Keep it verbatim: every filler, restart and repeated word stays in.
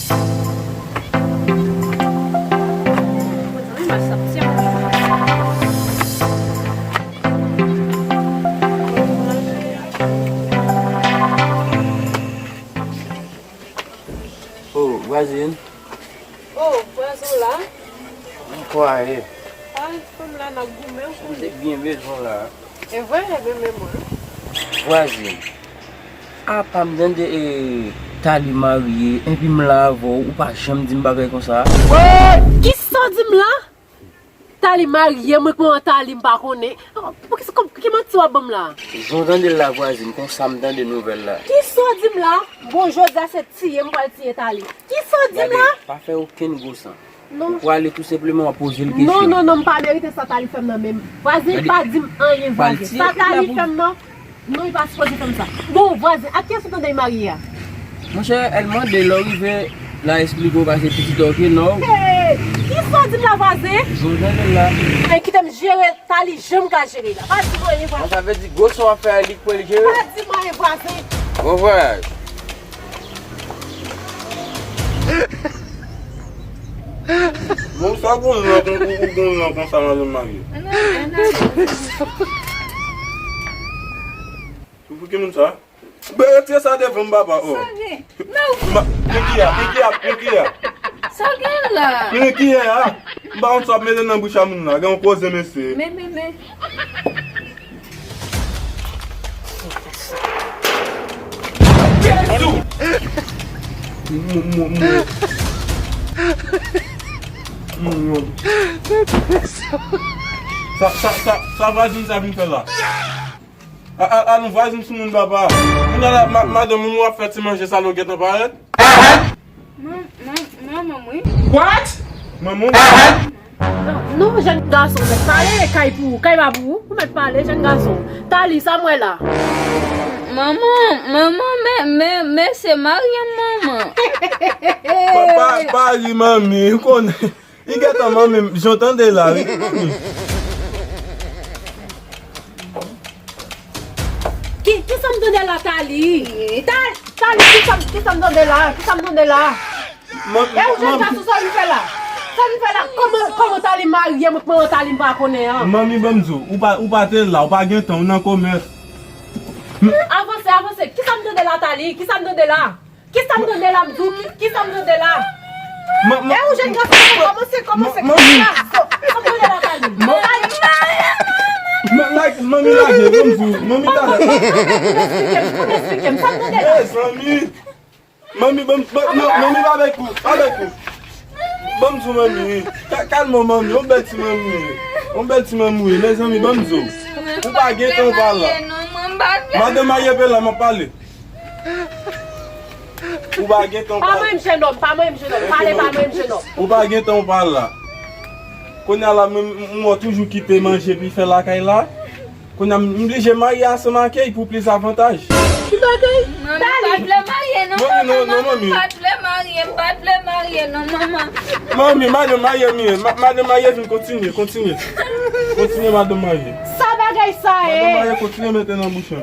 Oh, vwazin. Oh, vwazin w la? Kòman w ye? Ah, fanm la n ap goumen, ou konnen. Byen bezwen la. E vre, e byen men mwen. Vwazin. Apa m tande, e, Tali marye, epi m la avè w, ou pa janm di m bagay konsa. Kisa w di m la? Tali marye, mwen k manman Tali, m pa konnen. Poukisa, ki manti w ap ban m la? Jan w tande l la vwazin, konsa m tande nouvèl la. Kisa w di m la? Bon, jodi a se tiye m pral tiye Tali. Kisa w di m la? Gade, pa fè okenn gwo san. Non. Ou prale tou senpleman w ap poze l kesyon. Non, non, non, m pa merite sa Tali fè m nan menm. Vwazin, pa di m anyen vwazin. Sa Tali fè m nan, non, li pa sipoze fè m sa. Bon, vwazin, ak kiyès ou tande l marye a? Monchè, èl mande lè w rive la, eksplike w pase pitit ok non. Hey, kisa w di m la vwazin? Jan w tande l la. Men kite m jere Tali jan m ka jere la. Pa di m anyen vwazin. Sa vle di gwo san w ap fè a li k pral jere? Pa di m anyen vwazin. Bon vwayaj. Bon, sa gon lan kon, ou, ou gon lan konsa, madanm marye. Pou, pou ki moun sa? Ben, retire sa devan m, papa, oh. Sa gen? Men ou... Ma, men ki a, men ki a, men ki a? Sa gen la? Men ki a? M pa konn sa w ap mete nan bouch a moun la, gen yon koze, mesye. Men, men, men. Jezi! Mwen, mwen, mwen. Mwen, mwen. Sa, sa, sa, sa vwazin sa vin fè la? A, a, a, nou vwazin sou moun papa. Kounye a la, ma, madanm ou ap fè ti manje sa l ou gentan parèt? Man-, man-, manman m, wi. What? Manman w? Non, jèn gason, mèt pale, kay pou ou, kay pa pou ou, ou mèt pale, jèn gason. Tali, sa m wè la? Manman, manman, men, men, men se marye m, manman. Pa, pa, pa ri, manmi, ou konnen. Li gentan manmi, jan w tande la, wi. Ki, kisa m tande la, Tali? Ta-, Tali, kisa, kisa m tande la? Kisa m tande la? E ou jèn gason, sa w vin fè la? Sa w vin fè la? Kòman, kòman Tali marye, mwen, kòman Tali m pa konnen an? Manmi, ban m di w, ou pa, ou pa te la, ou pa gen tan, ou nan komès. Avanse, avanse. Kisa m tande la, Tali? Kisa m tande la? Kisa m tande la, m di w, ki, kisa m tande la? E ou jèn gason, kòmanse, kòmanse, kòmanse. Kisa m tande la, Tali? Manmi lage, manmi lage, manmi talè. Mezanmi. Manmi, ban m, ban, ban, manmi pa avèk ou, pa avèk ou. Ban m di w, manmi. Ka-, kalme w, manmi, yon bèl ti manmi. Yon bèl ti manmi, mezanmi, ban m di w. Ou pa gen tan, ou pa la. Madanm marye pe la, m ap pale. Ou pa gen tan, ou pa la. Pa menm jennonm, pa menm jennonm. Pale, pa menm jennonm. Ou pa gen tan, ou pa la. Kounye a la, mwen, m, m wè toujou kite manje epi fè lakay la. Kounye a, m, m blije marye ansanm ak li pou plis avantaj. Ki bagay? Manmi, m pa t vle marye, non, manman, manmi, m pa t vle marye, m pa t vle marye, non, manman. Manmi, madanm marye, mi, ma-, madanm marye vin kontinye, kontinye. Kontinye, madanm marye. Sa bagay sa ye? Madanm marye, kontinye mete nan bouch.